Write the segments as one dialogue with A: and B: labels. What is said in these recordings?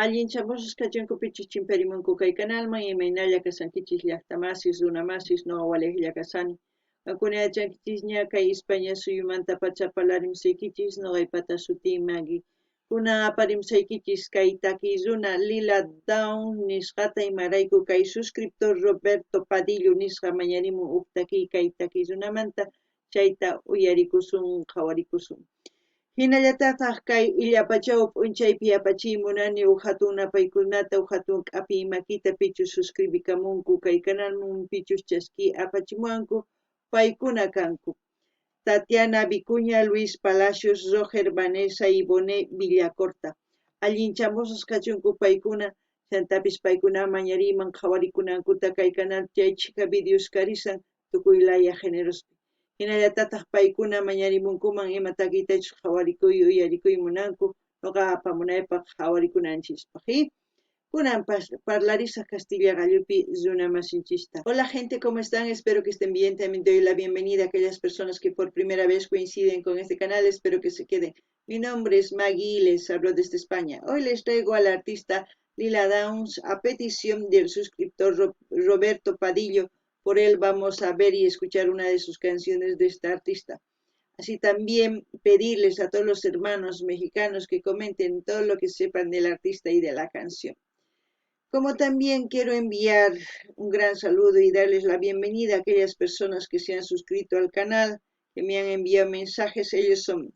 A: Allinchamusqas kachunkupichus chimparimunku kay kanalman, imaynalla kashankichis llaqtamasis, runamasis, noqa walejlla kashani. Qankuna yachankichisña kay España suyumantapacha parlarimusaykichis, noqaypata sutiy Maggie. Kunan aparimusaykichis kay takiy runa Lila Downs nisqata, imarayku kay suscriptor Roberto Padillo nisqa mañarimun uj takiy kay takiy runamanta, chayta uyarikusun, qhawarikusun. Hinallataqtaq kay illapachaw p'unchaypi apachiy munani uj hatun napaykunata, uj hatun k'apiy makita pichus suscribikamunku kay kanalman pichus chaskiy apachimuwanku, paykuna kanku: Tatiana Vicuña, Luis Palacios, Roger, Vanessa Ivone Villacorta. Allinchamusqas kachunku paykuna, chantapis paykuna mañariyman qhawarikunankuta kay canal chay chhika videos karisan tukuy laya generospi. Hinallatataq paykuna mañarimunkuman ima takiytachus qhawarikuy uyarikuy munanku noqa apamunaypaq qhawarikunanchispaq. Kunan parlarisaq Castilla qallupi runamasinchista. Hola gente, ¿cómo están? Espero que estén bien. También doy la bienvenida a aquellas personas que por primera vez coinciden con este canal. Espero que se queden. Mi nombre es Maggie y les hablo desde España. Hoy les traigo al artista Lila Downs a petición del suscriptor Roberto Padillo. Por él vamos a ver y escuchar una de sus canciones de esta artista. Así también pedirles a todos los hermanos mexicanos que comenten todo lo que sepan del artista y de la canción. Como también quiero enviar un gran saludo y darles la bienvenida a aquellas personas que se han suscrito al canal, que me han enviado mensajes. Ellos son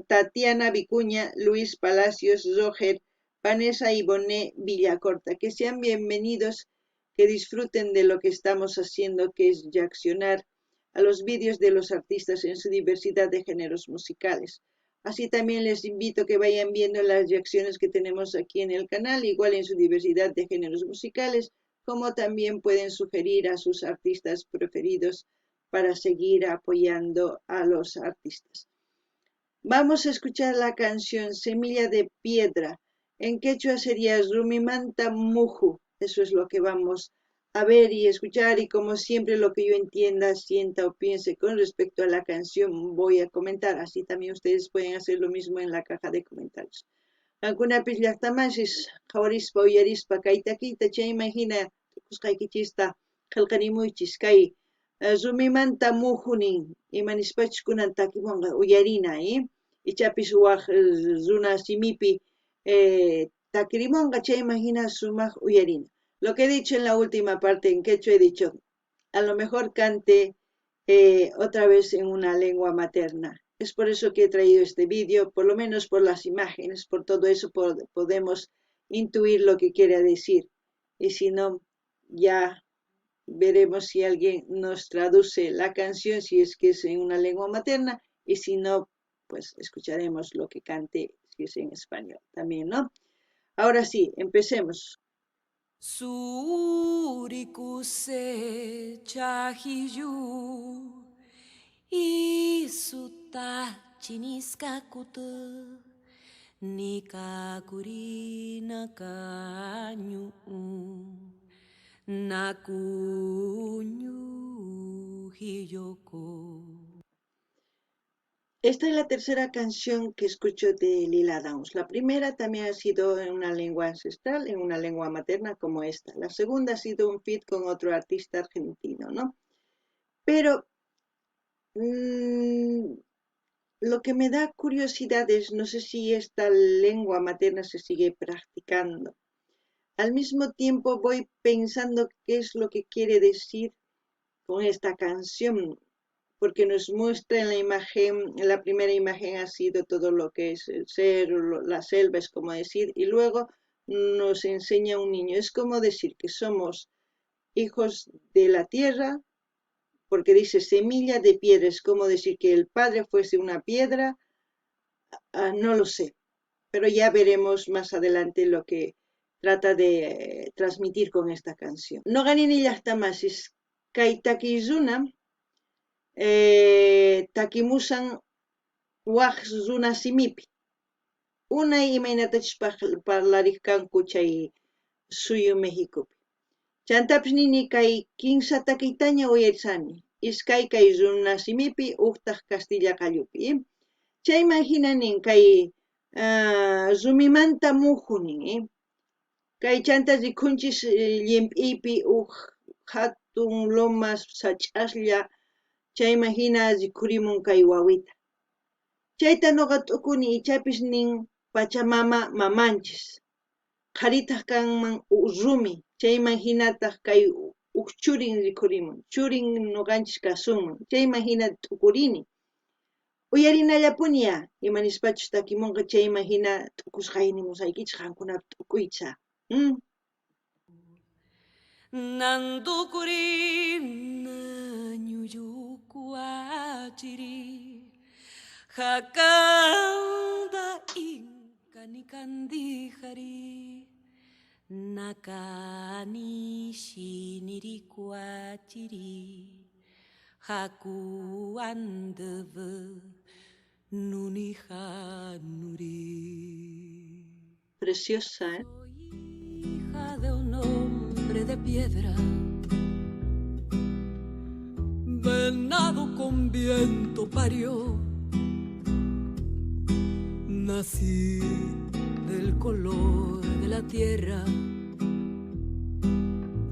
A: Tatiana Vicuña, Luis Palacios, Roger, Vanessa Iboné Villacorta. Que sean bienvenidos, que disfruten de lo que estamos haciendo, que es reaccionar a los vídeos de los artistas en su diversidad de géneros musicales. Así también les invito a que vayan viendo las reacciones que tenemos aquí en el canal, igual en su diversidad de géneros musicales, como también pueden sugerir a sus artistas preferidos para seguir apoyando a los artistas. Vamos a escuchar la canción Semilla de Piedra. En quechua sería Rumimanta Muju. Eso es lo que vamos a ver y escuchar, y como siempre lo que yo entienda, sienta o piense con respecto a la canción voy a comentar. Así también ustedes pueden hacer lo mismo en la caja de comentarios. Qankunapis llaqtamasis qhawarispa uyarispa kay takiyta chayman hina tukusqaykichista qillqarimuychis kay rumimanta muju nin ima nispachus kunan takimunqa uyarina, ichapis waj runa simipi takirimunqa chayman hina sumaq uyarina. Lo que he dicho en la última parte en quechua he dicho, a lo mejor cante otra vez en una lengua materna. Es por eso que he traído este vídeo, por lo menos por las imágenes, por todo eso podemos intuir lo que quiere decir. Y si no, ya veremos si alguien nos traduce la canción, si es que es en una lengua materna, y si no, pues escucharemos lo que cante, si es en español también, ¿no? Ahora sí, empecemos.
B: Surikuse chahiyu isuta chiniskakutu nikakuri nakañu nakuñu hiyoko.
A: Esta es la tercera canción que escucho de Lila Downs. La primera también ha sido en una lengua ancestral, en una lengua materna como esta. La segunda ha sido un feat con otro artista argentino, ¿no? Pero lo que me da curiosidad es, no sé si esta lengua materna se sigue practicando. Al mismo tiempo voy pensando qué es lo que quiere decir con esta canción, porque nos muestra en la imagen, en la primera imagen ha sido todo lo que es el cerro, la selva, es como decir, y luego nos enseña un niño. Es como decir que somos hijos de la tierra, porque dice semilla de piedra, es como decir que el padre fuese una piedra, no lo sé, pero ya veremos más adelante lo que trata de transmitir con esta canción. No ganini llaqtamasis kay takiy runa, takimusan waj runa simipi. Unay imaynatachus parlariq kanku chay suyu Mexicopi. Chantapis nini kay kinsa takiytaña uyarisani, iskay kay runa simipi, uqtaq Castilla qallupi. Chayman hina nin kay Rumimanta muju nin, Kay chanta rikhunchis llimp'iypi uj jatun lomas sach'aslla, chayman jina rikhurimun kay wawita. Chayta noqa t'ukuni ichapis nin Pachamama mamanchis, qharitaj kanman rumi, chayman jinataj kay uj churin rikhurimun, churin noqanchis kasunman, chayman jina t'ukurini. Uyarinallapuniya, ima nispachus takimunqa chayman jina t'ukusqay nimusaykichis qankunapi t'ukuycha.
B: Nandukuri ñuyukuachiri jakanda inkanikandijari nakani shinirikuachiri jakuandv nunijanuri.
A: Preciosa, ¿eh?
B: Soy hija de un hombre de piedra, venado con viento parió. Nací del color de la tierra,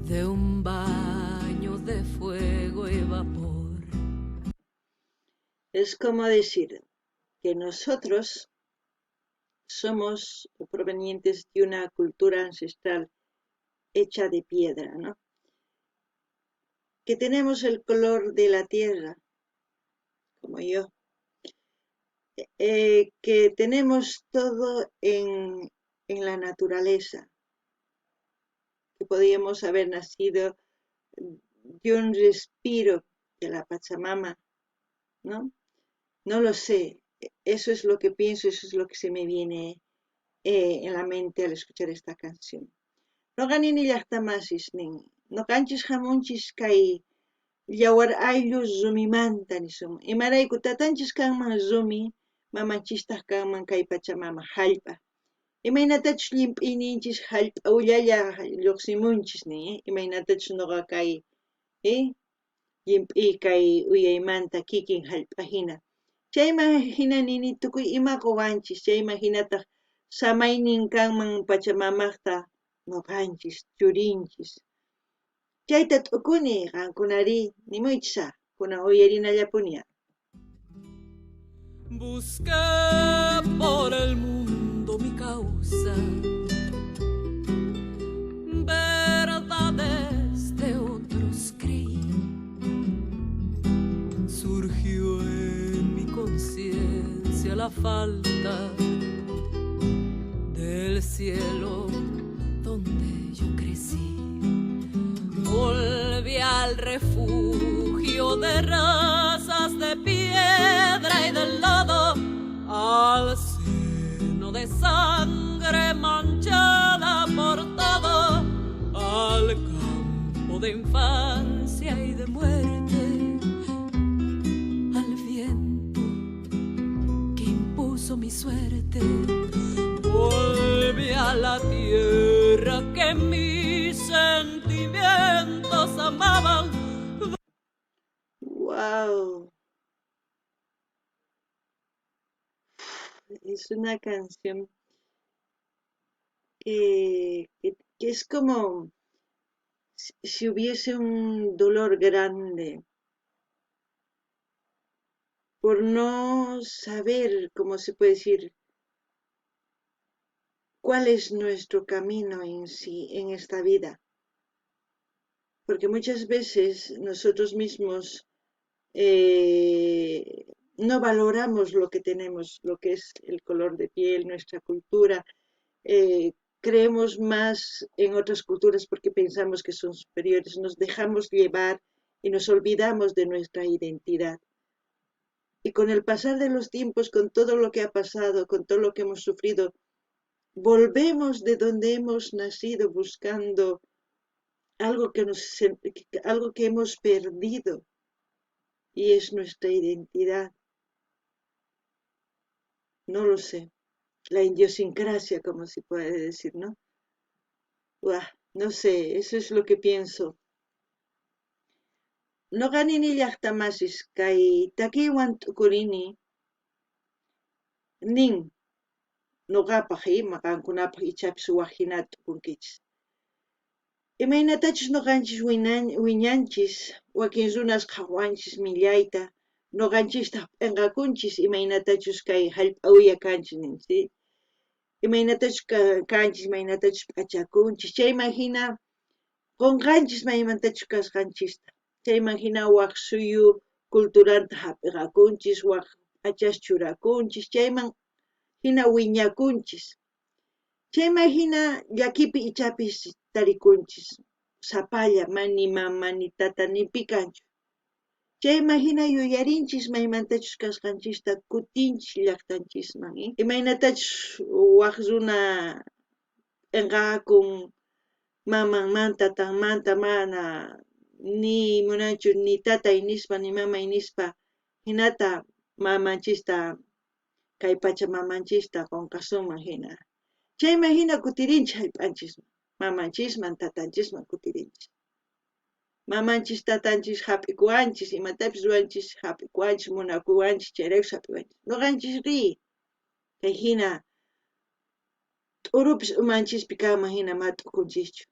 B: de un baño de fuego y vapor.
A: Es como decir que nosotros somos provenientes de una cultura ancestral hecha de piedra, ¿no? Que tenemos el color de la tierra, como yo, que tenemos todo en la naturaleza, que podíamos haber nacido de un respiro de la Pachamama, ¿no? No lo sé, eso es lo que pienso, eso es lo que se me viene en la mente al escuchar esta canción. Noqa nini llaqtamasis nin, noqanchis hamunchis kay yawar ayllu rumimanta nisunman. Imarayku tatanchis kanman rumi, mamanchistaq kanman kay Pachamama hallp'a. Imaynatachus llimp'iyninchis hallp'a ullalla lluqsimunchis nin, imaynatachus noqa kay llimp'iy kay uyaymanta kikin hallp'a hina. Chayman hina nini tukuy ima quwanchis, chayman hinataq samaynin kanman Pachamamaqta noqanchis, churinchis. Chayta t'ukuni qankunari nimuychis, kunan uyarinallapuni.
B: Busqué por el mundo mi causa, verdades de otros creí. Surgió en mi conciencia la falta del cielo donde yo crecí. Volví al refugio de razas de piedra y de lodo, al seno de sangre manchada por todo, al campo de infancia y de muerte, al viento que impuso mi suerte. Volví a la tierra que mis sentimientos amaban.
A: ¡Guau! Es una canción que es como si hubiese un dolor grande por no saber, cómo se puede decir, cuál es nuestro camino en sí, en esta vida. Porque muchas veces nosotros mismos no valoramos lo que tenemos, lo que es el color de piel, nuestra cultura. Creemos más en otras culturas porque pensamos que son superiores, nos dejamos llevar y nos olvidamos de nuestra identidad. Y con el pasar de los tiempos, con todo lo que ha pasado, con todo lo que hemos sufrido, volvemos de donde hemos nacido buscando algo que hemos perdido, y es nuestra identidad. No lo sé, la idiosincrasia, como se puede decir, ¿no? Uah, no sé, eso es lo que pienso. Noqa nini llaqtamasis kay takiywan t'ukurini nin, Noqapaj ima qankunapaj ichapis waj jina t'ukunkichis. Imaynatachus noqanchis wiñanchis, wakin runas qhawanchis millayta, noqanchistaq p'enqakunchis imaynatachus kay jallp'a uya kanchis ninchis. Imaynatachus kanchis, imaynatachus p'achakunchis, chayman jina qonqanchis maymantachus kasqanchista. Chayman jina waj suyu culturanta jap'iqakunchis, waj p'achas churakunchis, chayman jina wiñakunchis. Chayman jina llakipi ichapis tarikunchis, sapalla, mana ni mama, ni tata, ni pi kanchu. Chayman jina yuyarinchis maymantachus kasqanchista, kutinchis llaqtanchisman. Imaynatachus waj runa p'enqakun mamanmanta, tatanmanta, mana ni munanchu ni tatay nispa, ni mamay nispa, jinata mamanchista, kay pacha mamanchista qonqasunman jina. Chayman jina kutirinchis jallp'anchisman, mamanchisman, tatanchisman kutirinchis. Mamanchis, tatanchis jap'ikuwanchis, imatapis ruwanchis jap'ikuwanchis, munakuwanchis, chayrayku jap'iwanchis. Noqanchis ri, kay jina t'urupis umanchispi kanman jina ma t'ukunchischu.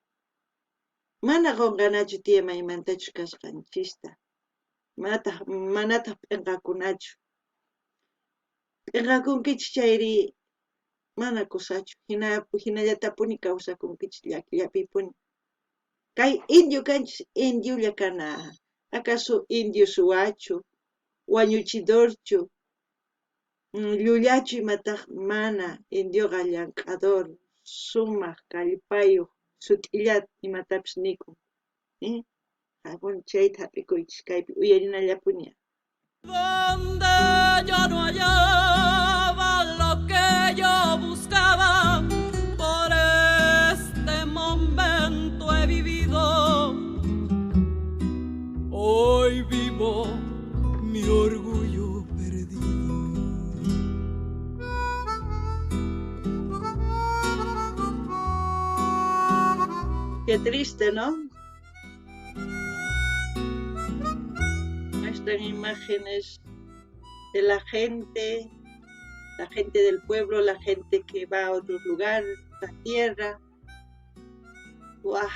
A: Mana qonqanachu tiyan maymantachus kasqanchista, manataq p'enqakunachu. P'enqakunkichis chayri mana kusachu, jinallatapuni kawsakunkichis llakillapipuni. Kay indio kanchis, indiolla kana. Acaso indio suwachu, wañuchidorchu, llullachu imataq? Mana, indioqa llank'ador, sumaq kallpayuq, sut'illa imatapis nikun. Chayta jap'ikuychis, kaypi uyarinallapuni.
B: Donde yo no hallaba lo que yo buscaba, por este momento he vivido. Hoy vivo mi orgullo perdido.
A: Qué triste, ¿no? Muestran imágenes de la gente del pueblo, la gente que va a otros lugares, la tierra. ¡Guau!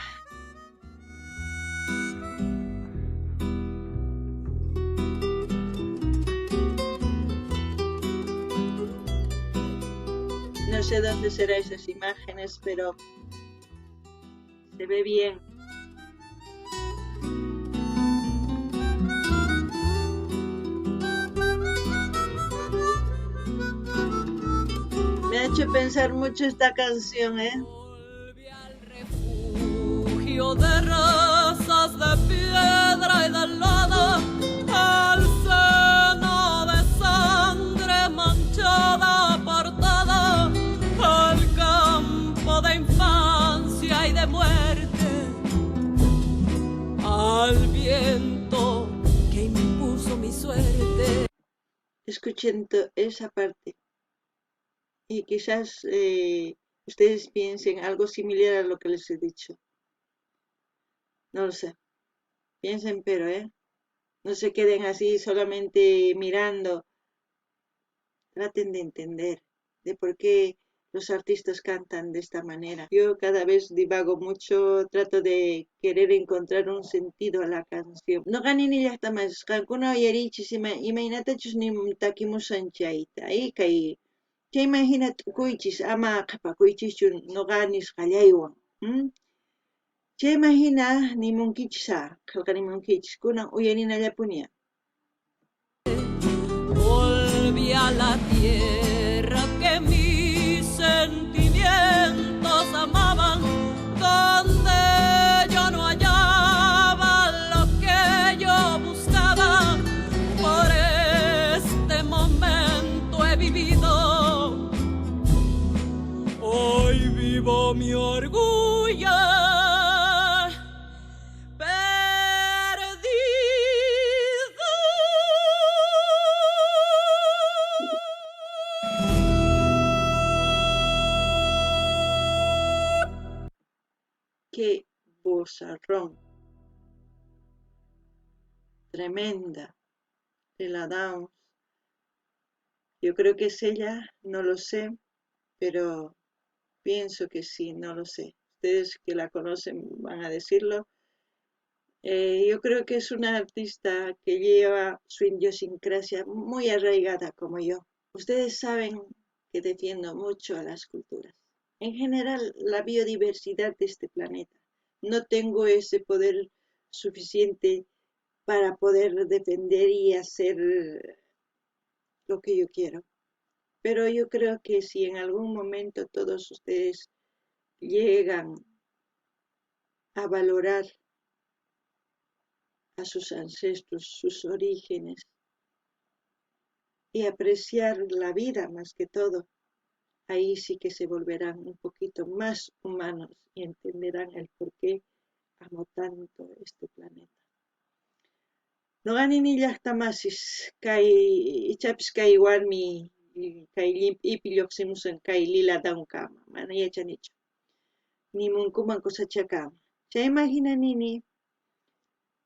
A: No sé dónde serán esas imágenes, pero se ve bien. Me ha hecho pensar mucho esta canción.
B: Volví al refugio de razas de piedra y de lodo, al seno de sangre manchada, apartada, al campo de infancia y de muerte, al viento que impuso mi suerte.
A: Escuchen esa parte. Y quizás ustedes piensen algo similar a lo que les he dicho. No lo sé. Piensen, pero. No se queden así solamente mirando. Traten de entender de por qué los artistas cantan de esta manera. Yo cada vez divago mucho, trato de querer encontrar un sentido a la canción. No ganini llaqta mas, qankuna uyarichis imaynatachus ni takimusan chayta. Ahí kay chayman hina t'ukuychis, ama qhapakuychischu noqa nisqallaywan. Chayman hina nimunkichis, qhelqanimunkichis, kunan uyarinallapuni.
B: Volví a la tierra que mis sentimientos amaban, donde yo no hallaba lo que yo buscaba. Por este momento he vivido, hoy vivo mi orgullo.
A: Qué vozarrón tremenda de la Downes. Yo creo que es ella, no lo sé. Pero pienso que sí, no lo sé. Ustedes que la conocen van a decirlo. Yo creo que es una artista que lleva su idiosincrasia muy arraigada como yo. Ustedes saben que defiendo mucho a las culturas. En general, la biodiversidad de este planeta. No tengo ese poder suficiente para poder defender y hacer lo que yo quiero. Pero yo creo que si en algún momento todos ustedes llegan a valorar a sus ancestros, sus orígenes, y apreciar la vida más que todo, ahí sí que se volverán un poquito más humanos y entenderán el por qué amo tanto este planeta. Noqa nini llaqta masis kay ichapis kay warmi kay llimp'ipi lluqsimusan kay Lila Downkama, mana yachanichu. Nimunkuman kusachakama. Chayman hina nini,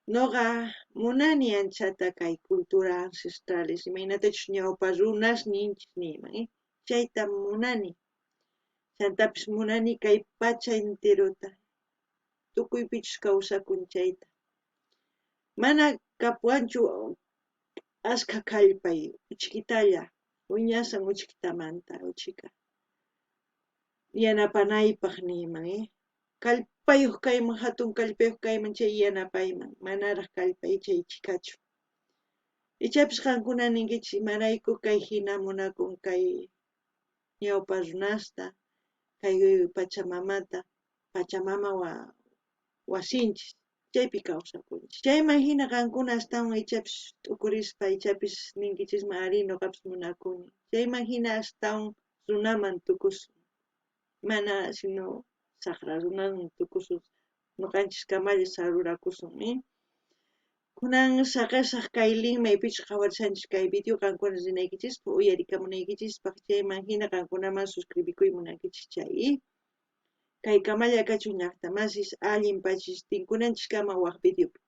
A: noqa munani anchata kay cultura ancestrales, imaynatachus ñawpa runas ninchis niyman, chayta munani. Chantapis munani kay pacha enterota, tukuypichus kawsakun chayta. Mana kapuwanchu askha kallpay, uchkitalla, wiñasan uchkitamanta, uchika. Yanapanaypaq niyman, Kallpayuq kayman, hatun kallpayuq kayman chay yanapayman, manaraq kallpay chay chhikachu. Ichapis qankuna ninkichis imarayku kay hina munakun kay ñawpa runasta, kay Pachamamata, Pachamama wasinchis, chaypi kawsakunchis. Chayman hina qankuna astawan ichapis t'ukurispa, ichapis ninkichisman arí nuqapis munakuni. Chayman hina astawan runaman tukusun. Mana sino saqra runaman tukusun, nuqanchis kamalla sarurakusun. Kunan saqesaq kay link maypichus qhawarishanchis kay video qankuna rinaykichispaq, uyarikamunaykichispaq, chayman hina qankunaman suscribikuy munankichis chay. Kay kamalla kachun llaqta masis, allin pachis, tinkunanchiskama wak videopi.